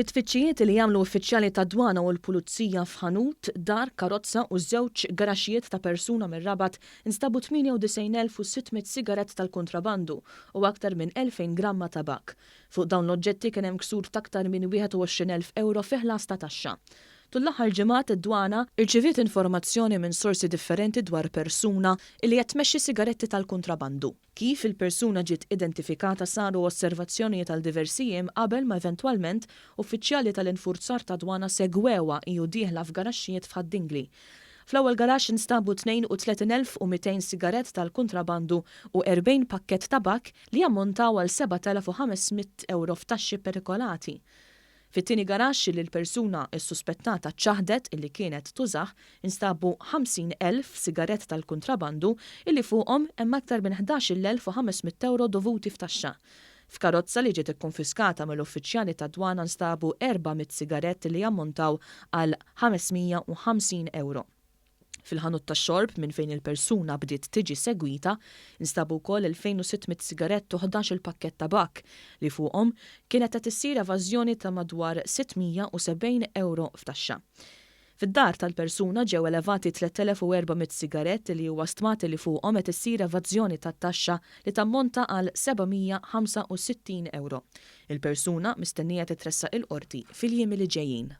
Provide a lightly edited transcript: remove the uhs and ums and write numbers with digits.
Fi tfittxijiet li għamlu uffiċjali tad-dwana u l-pulizija f'ħanut, dar, karozza u żewġ garaxxijiet ta' persuna mir-Rabat instabu 98,600 sigarett tal-kontrabandu u aktar minn 2000 gramma tabak. Fuq dawn l-oġġetti kien hemm ksur t'aktar minn 21,000 euro fi ħlas ta' taxxa. Tul l-aħħar ġimgħat id-dwana irċiviet informazzjoni minn sorsi differenti dwar persuna li qed tmexxi sigaretti tal-kontrabandu. Kif il-persuna ġiet identifikata, saru osservazzjonijiet għal diversi jiem qabel ma eventwalment uffiċjali tal-infurzar tad-dwana segwewha hi u dieħla f'garaxxijiet f'Ħad-Dingli. Fl-ewwel garaxx instabu 32,200 sigarett tal-kontrabandu u 40 pakkett tabak li jammontaw għal 7,500 euro f'taxxi perikolati. Fit-tieni garaxx, li l-persuna ssuspettata ċaħdet illi kienet tużah, instabu 50,000 sigarett tal-kontrabandu illi fuqhom hemm aktar minn 11,500 euro dovuti f'taxxa. F'karozza li ġiet ikkonfiskata mill-uffiċjali tad-dwana nstabu 400 sigarett li jammontaw għal 550 euro. Fil-ħanut tax-xorb minn fejn il-persuna bdiet tiġi segwita, instabu wkoll 2600 sigarett u 11 pakkett tabak li fuqhom kienet qed issir evażjoni ta' madwar 670 euro f'taxxa. Fid-dar tal-persuna ġew elevati 3400 sigarett li huwa stmati li fuqhom qed issir evażjoni tat-taxxa li tammonta għal 765 euro. Il-persuna mistennija titressaq il-qorti fil-jiem li ġejjin.